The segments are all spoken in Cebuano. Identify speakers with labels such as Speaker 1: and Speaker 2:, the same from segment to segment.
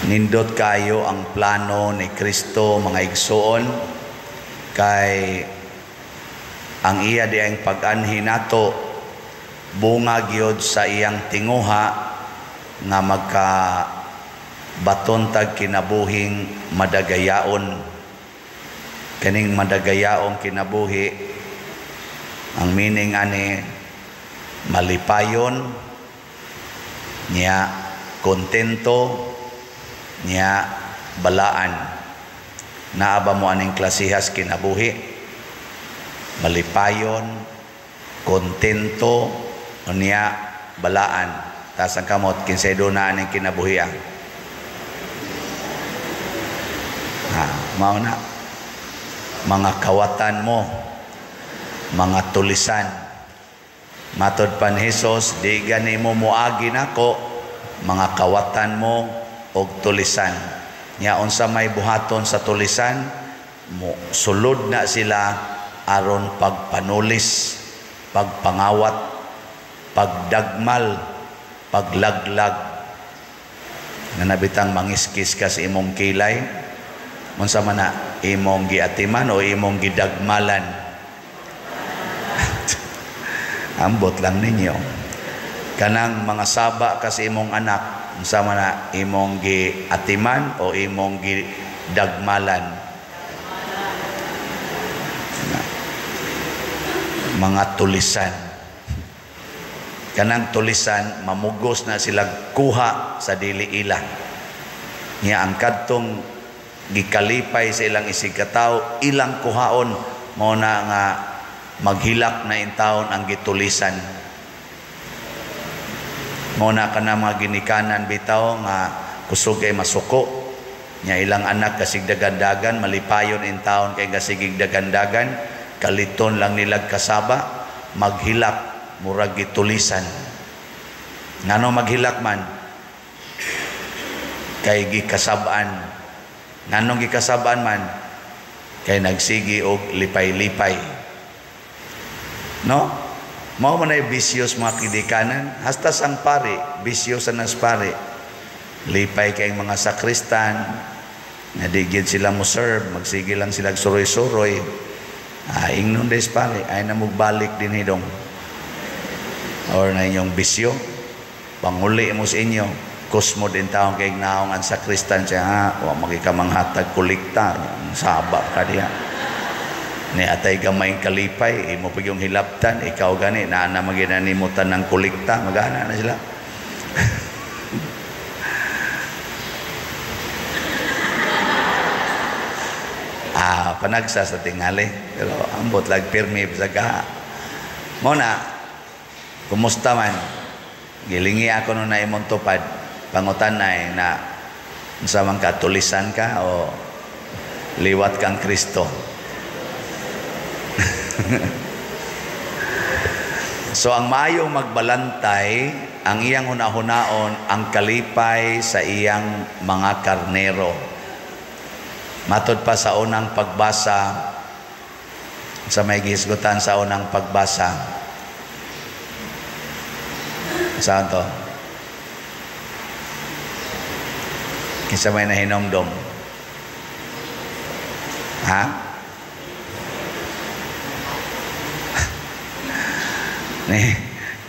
Speaker 1: Nindot kayo ang plano ni Kristo, mga igsuon, kay ang iya diang pag-anhi nato bunga gyud sa iyang tinguha nga magka baton tag kinabuhing madagayaon. Kaning madagayaong kinabuhi, ang meaning ani malipayon niya, kontento niya, balaan. Naa ba mo aning klasihas kinabuhi? Malipayon, kontento niya, balaan. Taas ang kamot kinsay na aning kinabuhi ang ha, mao na mga kawatan mo, mga tulisan. Matod pa ni Hesus, di gani mo muagi nako, mga kawatan mo og tulisan. Nya unsa may buhaton sa tulisan? Mo sulod na sila aron pagpanulis, pagpangawat, pagdagmal, paglaglag. Nga nabitang mangiskis ka sa imong kilay, unsa man na imong giatiman o imong gidagmalan? Ambot lang ninyo. Kanang mga saba ka sa imong anak, unsa man na imong giatiman o imong gidagmalan? Mga tulisan. Kanang tulisan, mamugos na sila kuha sa dili ila. Nya ang kadtong gikalipay sa ilang isig katawo, ilang kuhaon, mao na nga maghilak na intawon ang gitulisan. Mao na kana mga ginikanan bitaw nga kusog ay masuko. Nya ilang anak kasig dagandagan, malipayon intawon kay kasigig dagandagan, kaliton lang nilag kasaba, maghilak murag gitulisan. Ngano maghilak man? Kay gikasab-an. Nganong gikasab-an man? Kay nagsigi og lipay-lipay. No? Mao man ay bisyos mga kidikanan. Hasta sang pari, bisyos sa nas pari. Lipay kay mga sakristan, na di gyud sila mo serve, magsige lang sila suroy-suroy. Ah, ingnon des pare, ay na mugbalik din hidong. Or na inyong bisyo, panguli mo sa inyo, kusmo din taong kay naong ang sakristan siya, ha, wa magikamanghatag kolekta, saba ka diha. Ni atay gamay kalipay, imo pag yung hilabtan, ikaw gani, naa na maginanimutan ng kolekta, magana na sila. Ah, panagsa sa tingali, pero ambot lag pirmi sa gaha. Mo na, kumusta man? Gilingi ako no na imong tupad, pangutan na eh, na unsa man ka, tulisan ka o liwat kang Kristo. So ang maayong magbalantay, ang iyang hunahunaon, ang kalipay sa iyang mga karnero. Matod pa sa unang pagbasa, sa may gihisgutan sa unang pagbasa. Saan to? Kinsa may nahinomdom? Ha?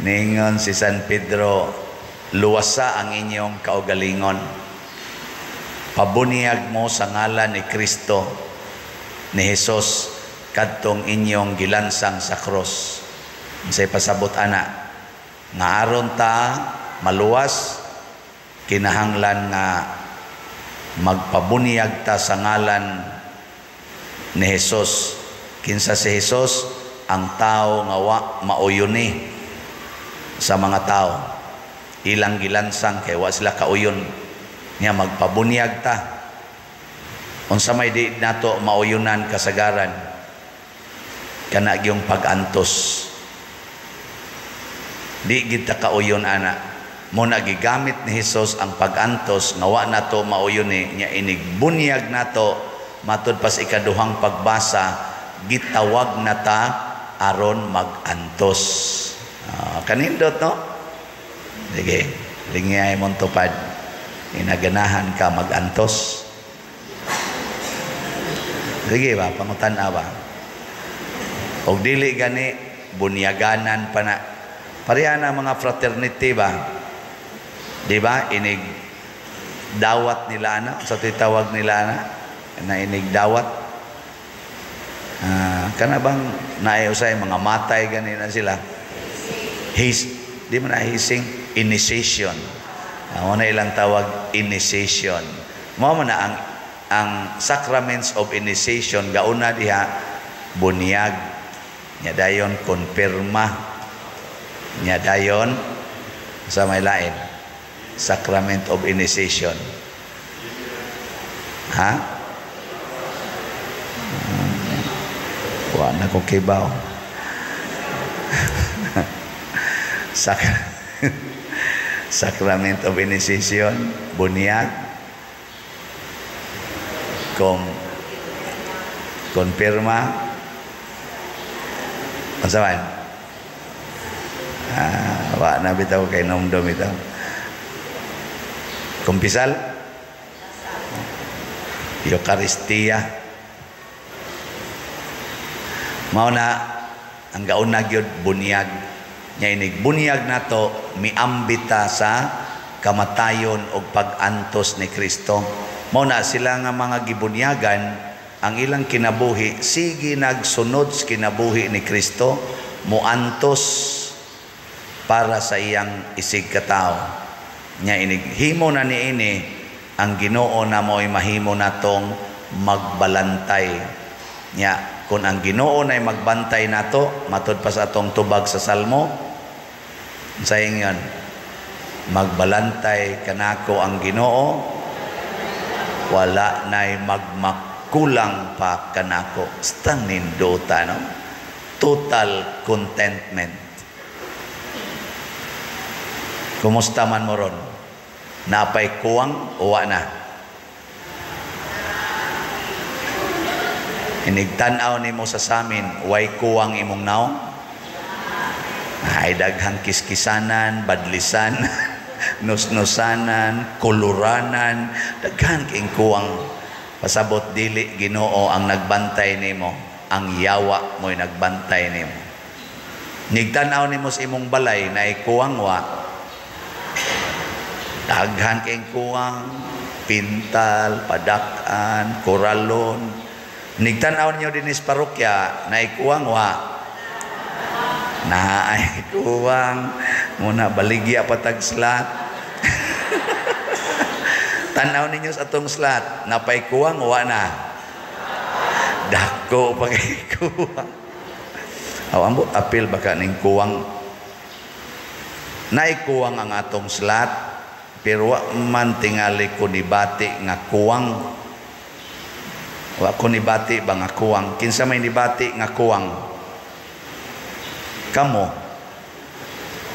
Speaker 1: Ningon si San Pedro, luwasa ang inyong kaugalingon. Pabuniyag mo sa ngalan ni Kristo, ni Jesus, kadtong inyong gilansang sa krus. Unsay pasabot ana? Nga aron ta maluwas, kinahanglan nga magpabuniyag ta sa ngalan ni Jesus. Kinsa si Jesus? Ang tao nga wa mauyuni sa mga tao. Ilang gilansang kay wa sila kauyon. Nya magpabunyag ta. Unsa may di nato mauyunan kasagaran? Kana gyung pag-antos. Di gid ta kauyon ana. Mo na gigamit ni Hesus ang pag-antos nga wa nato mauyuni, nya inigbunyag nato matud pas ikaduhang pagbasa, gitawag na ta aron mag-antos. Kanindot no? Sige, lingiyay mong tupad. Inaganahan ka magantos? Sige ba, pangutan-a ba? Og dili gani, bunyaganan pa na. Pareha na mga fraternity ba? Di ba? Inig dawat nila ana, sa titawag nila ana, na inig dawat. Kana bang naay usay mga matay gani na sila? His, di man na hising, initiation. Mao na ilang tawag, initiation. Mao man na ang sacraments of initiation, gauna diha bunyag, nya dayon konpirma, nya dayon sa may lain sacrament of initiation, ha? Wa na ko kibaw. Sacrament of initiation, bunyag, konpirma, unsa man? Wa na bitaw kay nomdom bitaw. Kumpisal, Eucharistia. Mao na ang gauna gyud bunyag. Nya inig bunyag nato, miambita sa kamatayon og pag-antos ni Kristo. Mao na sila nga mga gibunyagan, ang ilang kinabuhi sige nagsunod sa kinabuhi ni Kristo, muantos para sa iyang isig katao. Nya inig himo na niini ang Ginoo na mo'y mahimo natong magbalantay. Nya kung ang Ginoo na'y magbantay nato, matud pa sa atong tubag sa Salmo, sayang yun, magbalantay kanako ang Ginoo, wala na'y magmakulang pa kanako. Basta nindota, no? Total contentment. Kumusta man mo ron? Napay kuwang o wa na? Inigtan-aw nimo sa samin, way kuwang imong naong? Ay daghang kiskisanan, badlisan, nusnusanan, kuluranan, daghan king kuwang. Pasabot dili Ginoo ang nagbantay nimo, ang yawa mo'y nagbantay nimo. Nigtan-aw nimo sa imong balay naay kuwang wa? Daghan king kuwang, pintal, padak-an, koralon. Nigtan-aw ninyo dinis parokya, naay kuwang wa? Naay kuwang, muna baligya patag slat. Tanaw ninyo sa atong slat, napay kuwang wa na? Dako pa kay kuwang. Aw ambot apil baka ning kuwang. Naay kuwang ang atong slat, pero wa man tingali ko nibati nga kuwang. Wa ko nibati ba nga kuwang? Kinsa may nibati nga kuwang? Kamo.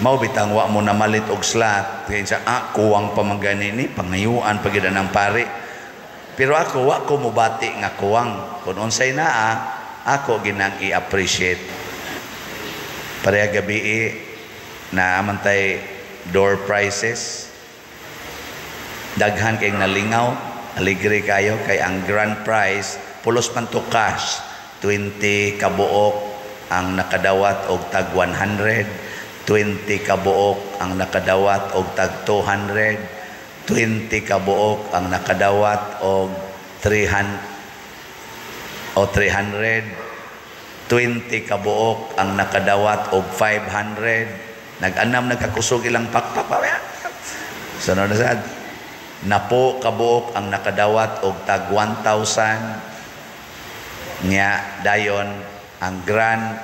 Speaker 1: Mao bitang wa mo namalit og slat. Kaya siya, kuwang pa man gani ni, pangayuan pa gyud ang pare. Pero ako, wa ko mobati nga kuwang. Kung unsay naa, ako ginang i-appreciate. Pareha gabi na amantay door prizes. Daghan kay nalingaw, aligre kayo kay ang grand prize pulos man to cash, 20 kabuok ang nakadawat og tag 100, 20 kabuok ang nakadawat og tag 200, 20 kabuok ang nakadawat og 300 o 300, 20 kabuok ang nakadawat og 500. Nag-anam nagkakusog ilang pakpak. Sunod na sad. Napo kabuok ang nakadawat og tag 1,000. Nya dayon ang grand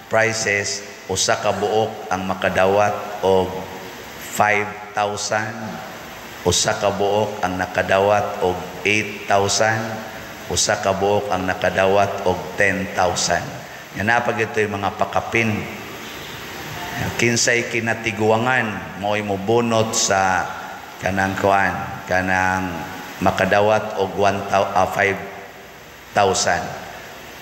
Speaker 1: prizes usa ka buok ang makadawat og 5,000, usa ka buok ang nakadawat og 8,000, usa ka buok ang nakadawat og 10,000. Nya napag ito'y mga pakapin. Kinsay kinatiguangan mo'y mobunot sa kanang kuan, kanang makadawat og 5,000.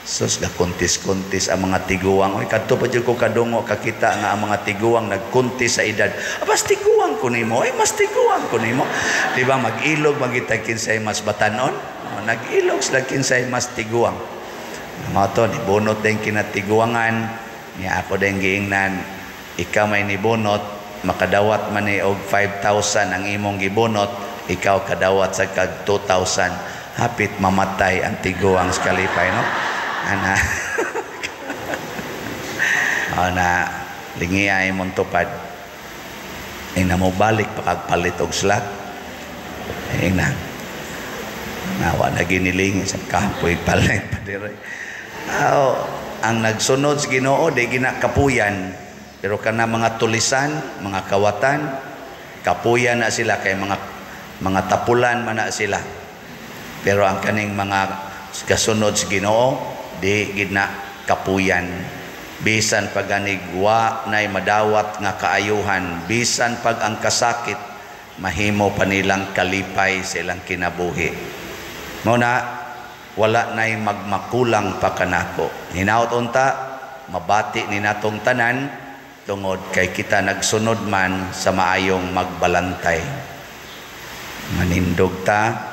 Speaker 1: Sus, gakuntis-kuntis ang mga tiguang. Oy, kadto pa jud ko kadungo kakita nga ang mga tiguang nagkuntis sa edad. Abas tiguang ko nimo, ay mas tiguang ko nimo. Di ba mag-ilog magitag kinsay mas batanon? Oh, nag-ilog sila kinsay mas tiguang. Mao to nibunot din kinatiguangan niya. Ako din giingnan, ikaw may nibunot, makadawat man ni og 5,000 ang imong gibunot, ikaw kadawat sa kag 2,000. Hapit mamatay ang tiguang sa kalipay, no? Ana. O na lingi ay imong tupad. Ay na mo balik pa kag palit og slack. Ay na. Nawa na ginilingi sa kapoy palit pa dire. Aw, ang nagsunod sa Ginoo di ginakapuyan, pero kana mga tulisan, mga kawatan, kapuyan na sila kay mga tapulan man na sila. Pero ang kaning mga kasunod sa Ginoo di gid na kapuyan. Bisan pag ganig wa nay madawat nga kaayuhan, bisan pag ang kasakit mahimo pa nilang kalipay sa ilang kinabuhi. Mao na wala nay magmakulang pa kanako. Hinaot unta mabati ni natong tanan tungod kay kita nagsunod man sa maayong magbalantay. Manindog ta.